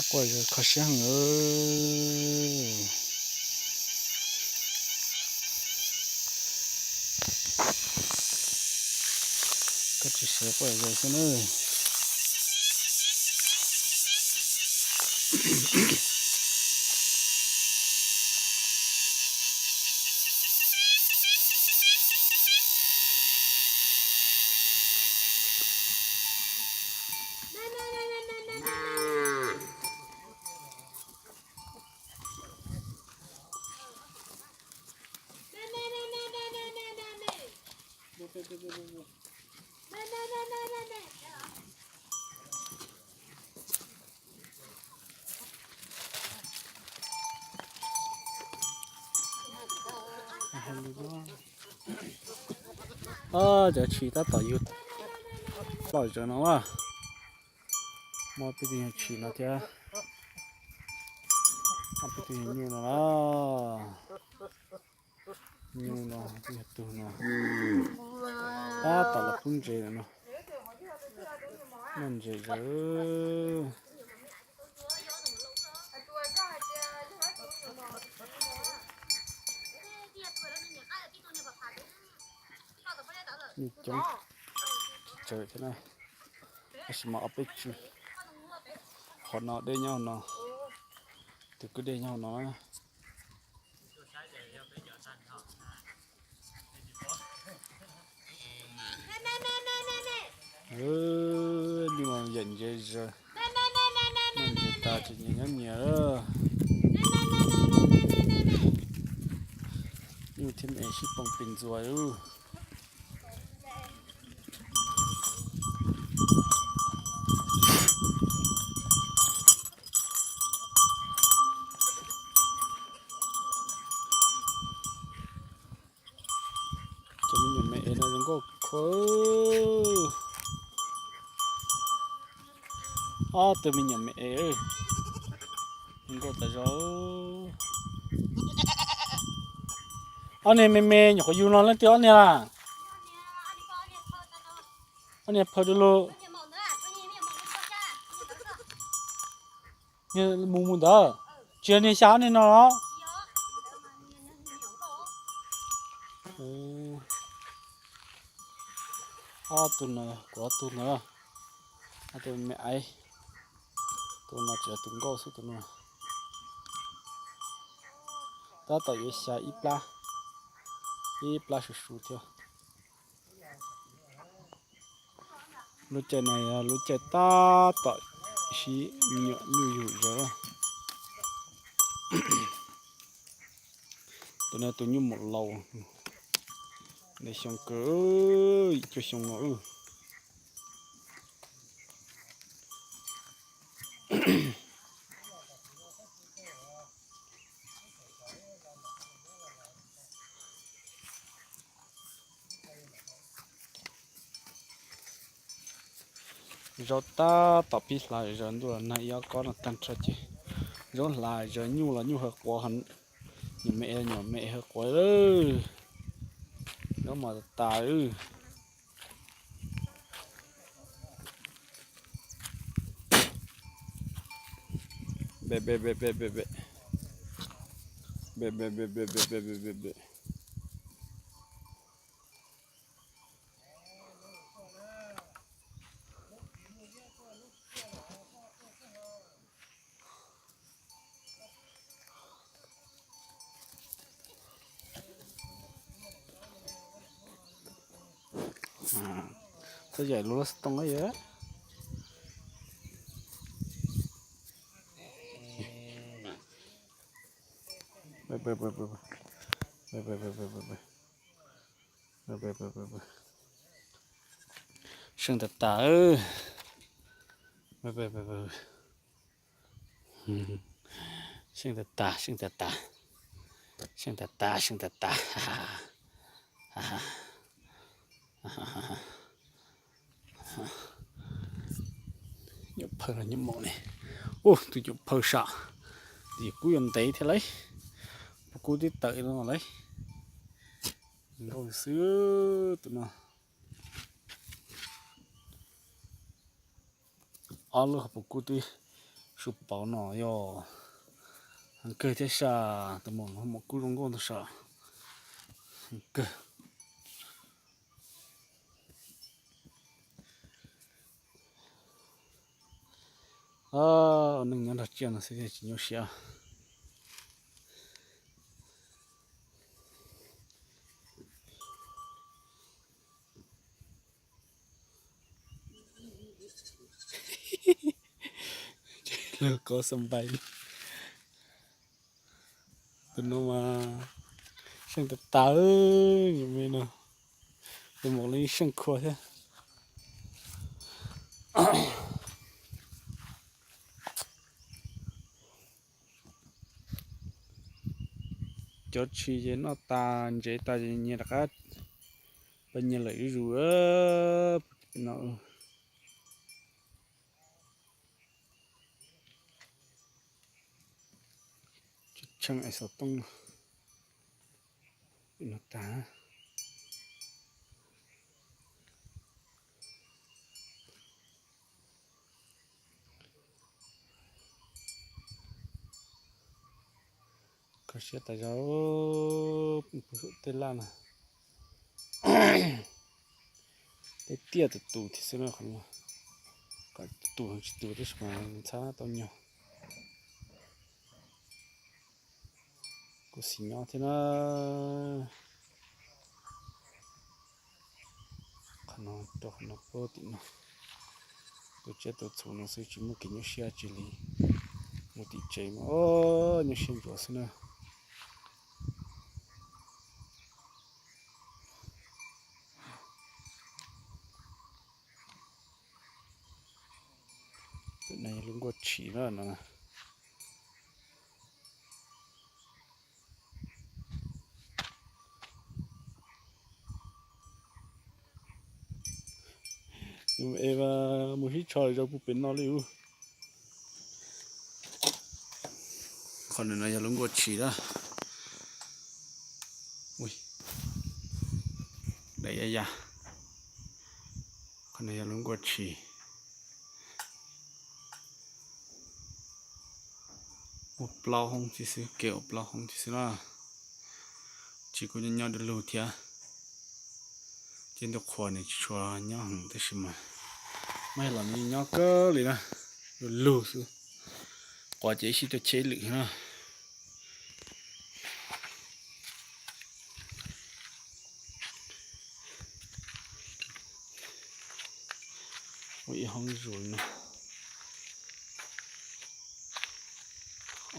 Quaj zog kho siab heev. Koj tsis sawv quaj zog xwb na. Cov tshis tab tom yug loj zog no a. Muaj peb tug nyuag tshis no thiab. Muaj peb tug nyuag nyuj no na. Nyuj no, tug no. Tab tom los pub ntses no. Noj ntses zog. Nyuj coob tsis tsawg thiab na. Tab sis mas ob peb tswm. Qhov no dej nyob hauv no. Tus kwj dej nyob hauv no. Nyuj yam ntses zog. Noj ntses tas tsis nyiam nyob nyias. Nyuj thiab me es sib poob pes ntxuas. Cov me nyuam me es no zoo nkauj khuav. Ob tug me nyuam me es zoo nkauj tas zog. Ob niag me me nyuam qhuav yug no leej twg ob niag a? Ob niag phaw du lug. Niag mus mus ntawd, tsis yog niag xya ob niag no los? Ob tug no, kuv ob tug no, ob tug me aiv, tus no tsis yog tus nkauj xwb tus no. Tab tom yuav xya ib plab, ib plab su su thiab. Lub caij no yog lub caij tab tom sib me nyuam nyuj yug zog. Tus no tus nyuj mum laus, ntawm xyoo kawg, cuaj xyoo no. Zaub tab tom pib hlav zog, ntuj los nag ib ob kob no tag nrho ces zaub hlav zog, nyuj los nyuj haw quav, nyuam me nyuam me haw quav. Zaub mos tas tas. Txhob yaim lub lub xov tooj yom. Seej tas tas. Seej tas tas, seej tas tas. Seej tas tas, seej tas tas. Nyuam phawj los nyuam mum ne. Ub, tus nyuam phawj sam, tus kub yuav ntev thiab lauj. Puas kub twb tawm no lauj. Nkauj xwb tus no. Ob lub puas kub twb Su pauv no yog heev kawg thiab sas, tus maum no maum kub zoo nkauj ntag sas, heev kawg. Neeg nyob nrog tsiaj no xwb thiaj tsis nyuaj siab. Lub koj xab npais, tus no mas seej tas tas, me no, tus maum los yeej seej khuav thiab. Cov tshis ces noj tas ntsev tas ces nyias rov qab pab nyias lawm zuj zus no. Tsheej es xov tooj no tag. Kho siab tas zog, pw saum tej laj na. Tej tiaj tus tus thiab xwb na, qhov no kom tus tsis tus tab sis mas ntxhab tau nyuag. Kuv xis nyob thiab na. Qhov no rau qhov no puag tim no, tus tsiaj tus txhu no xwb tsis muaj kev nyuaj siab tsis li. Mus tim tsev mas nyuaj siab ntsuav xwb na. Tus no yog lub nkuaj tshis na no. Tus es mus sib tsho zoo puag pem no li ub. Qhov no yog lub nkuaj tshis na. Daim ya ya. Qhov no yog lub nkuaj tshis. Ua plaub hoob tib xwb, kev ua plaub hoob tib xwb na. Tshis kuj nyob nyob du lug thiab. Ces ntu qhuav nws tsis tshua nyob heev tab sis mas muaj los nws nyob kawg li na, du lug xwb. Quav ces ib sij tuaj cheb lwm na. Ua ib hoob zus no,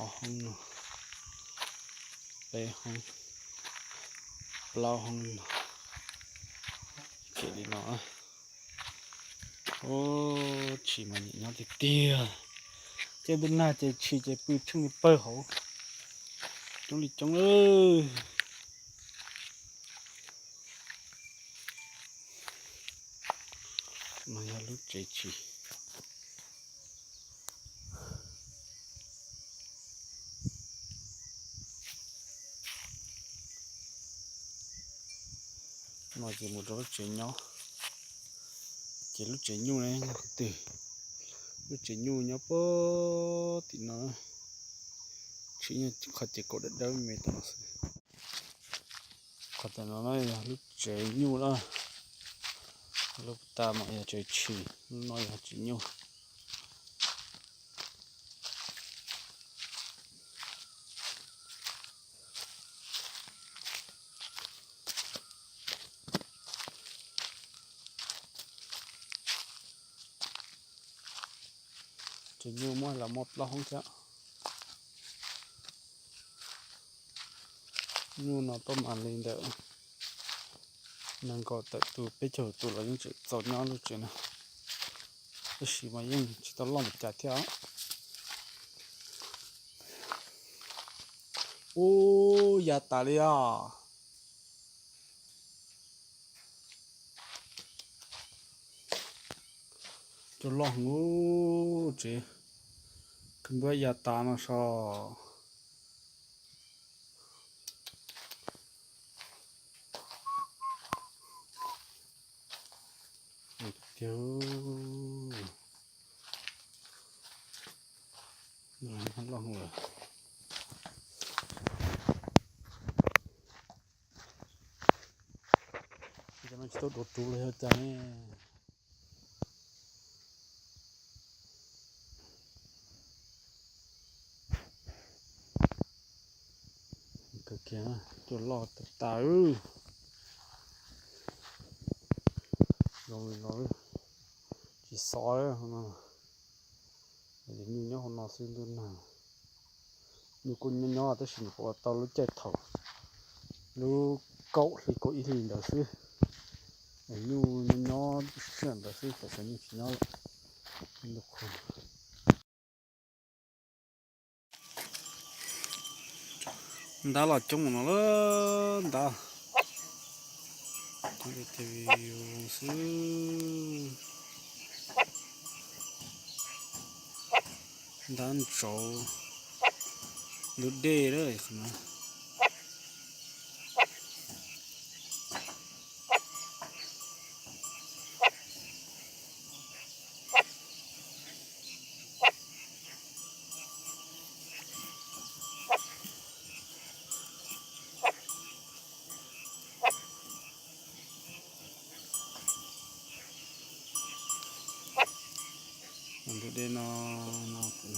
ob hoob no, peb hoob, plaub hoob li no, kev li no. Ub, tshis mas nyiam nyob tiag tiag. Tej ntuj nag ces tshis ces pw tsheej li pawg hauv, coob li coob lawm. No yog lub tsev tshis. No ces mus rau lub tsev nyob, ces lub tsev nyuj ne yog qhov twg? Lub tsev nyuj nyob puag tim no, tshis qhov ces kaum dawb dawb me tom no xwb. Qhov tom no na yog lub tsev nyuj na, lub tas mas yog tsev tshis, lub no yog tsev nyuj. Tsev nyuj muaj los muaj plaub hoob thiab. Nyuj no tuaj mas li ntawm nees nkaum tawm tus peb caug tus los yeej tseem txaus nyob lub tsev no, tab sis mas yeej tsis tau loj mus cas thiab. Ub, ya tas li os. Cov loj heev ub, tsev kawg nkaus ya tas no so. Tiag, Loj lawm. Cov no tsis tau dua rus los yog cas ne. Kawg kiag, cua loj tas tas. Zoo li no tsis xov no. Nyuj nyob hauv no xwb ntuj nag. Nyuj kuj nyob nyob tab sis nyuam qhuav tau lub caij thaum lub kaum hli kaum ib hlis ntawd xwb. Nyuj nyob nyob sij hawm ntawd xwb, tam sim nyuj tsis nyob lawm. Ntab los coob no lawm ntab. Coob tiag tiag xwb. Ntab ntsauv ntug dej lawm. Ntug dej no, no, pem.